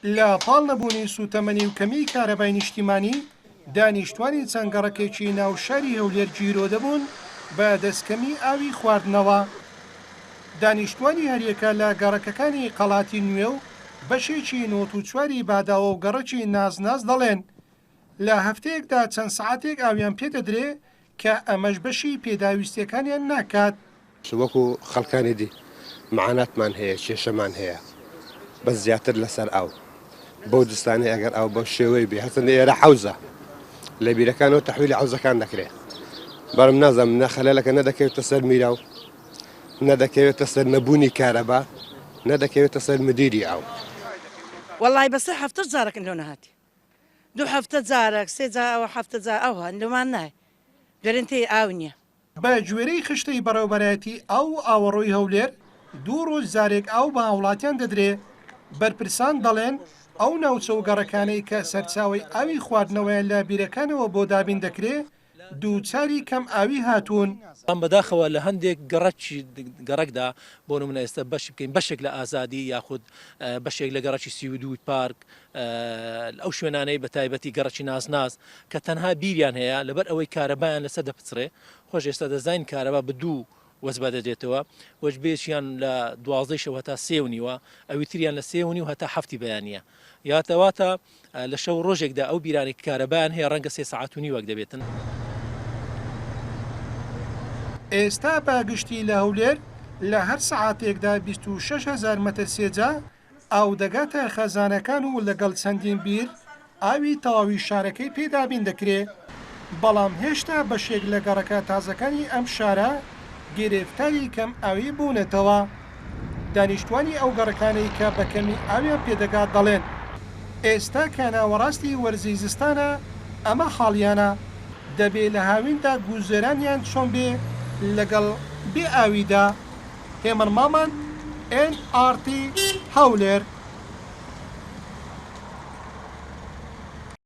لە پاڵ نەبوونی سووتەمەنی و کەمیی کارەبای نیشتیمانی، دانیشتوانی چەند گەڕەکێکی ناو شاری هەولێر گیرۆدە بوون بە دەست کەمی ئاوی خواردنەوە. دانیشتوانی هەریەکە لە گەڕەکەکانی قەڵاتی نوێ و بەشێکی 94 ی باداوە و گەڕەکی نازناز دەڵێن، لە هەفتەیەکدا چەند سەعاتێک ئاویان پێدەدرێ کە ئەمەش بەشی پێداویستیەکانیان ناکات. وەکو خەڵکانی دی معاناتمان هەیە، کێشەمان هەیە، بەس زیاتر لەسەر ئاو. بەو دستانەی ئەگەر ئاو بەو شێوەی بێ، هەرچەندە ئێرە حەوزە، لە بیرەکانەوە تەحویلی حەوزەکان دەکرێ، بەڵام نازانم نە خەلەلەکە نەدەکەوێتە سەر میراو، نە دەکەوێتە سەر نەبوونی کارەبا، نە دەکەوێتە سەر مدیری ئاو. وەڵای بەسەر هەفتەش جارەکن لۆ نەهاتی. دوو هەفتە جارەک سێ جار ئەوە هەفتە جار ئەوها لۆمان نایە گەرنتی ئاو نیە. بە گوێرەی خشتەی بەڕێوەبەرایەتی ئاو و ئاوەڕۆی هەولێر، دوو ڕۆژ جارێک ئاو بە هاوڵاتیان دەدرێ، بەرپرسان دەڵێن، ئەو ناوچە و گەڕەکانەی کە سەرچاوەی ئاوی خواردنەوەیان لە بیرەکانەوە بۆ دابین دەکرێ، دووچاری کەم ئاوی هاتوون. بەڵام بەداخەوە لە هەندێک گەڕەکی گەڕەکدا بۆ نمونە ئێستا بەشی بکەین بەشێک لە ئازادی یاخود بەشێک لە گەڕەکی 32 پارک ئەو شوێنانەی بە تایبەتی گەڕەکی نازناز کە تەنها بیریان هەیە لەبەر ئەوەی کارەبایان لەسەر دەپچڕێ خۆش ئێستا دەزانین کارەبا بە دوو وەجبە دەدرێتەوە وەجبەیەکیان لە دوازدەی شەو هەتا سێ و نیوە ئەوی تریان لە سێ و نیو هەتا حەفتی بەیانیە یاتەواتە لە شەو ڕۆژێکدا ئەو بیرانەی کارەبایان هەیە ڕەنگە سێ سەعات و نیوەک دەبێتن. ئێستا بە گشتی لە هەولێر لە هەر سەعاتێکدا 26 هەزار مەتر سێجا ئاو دەگاتە خەزانەکان و لەگەڵ چەندین بیر ئاوی تەواوی شارەکەی پێ دابین دەکرێ، بەڵام هێشتا بەشێک لە گەڕەکە تازەکانی ئەم شارە گرفتاری کەم ئاوی بوونەتەوە. دانیشتوانی ئەو گەڕەکانەی کە بە کەمی ئاویان پێدەگات دەڵێن، ئێستا کە ناوەڕاستی وەرزی زستانە ئەمە حاڵیانە، دەبێ لە هاویندا گوزەرانیان چۆن بێ لەگەڵ بێ ئاویدا. هێمن مامەند، ئێن ئاڕ تی، هەولێر.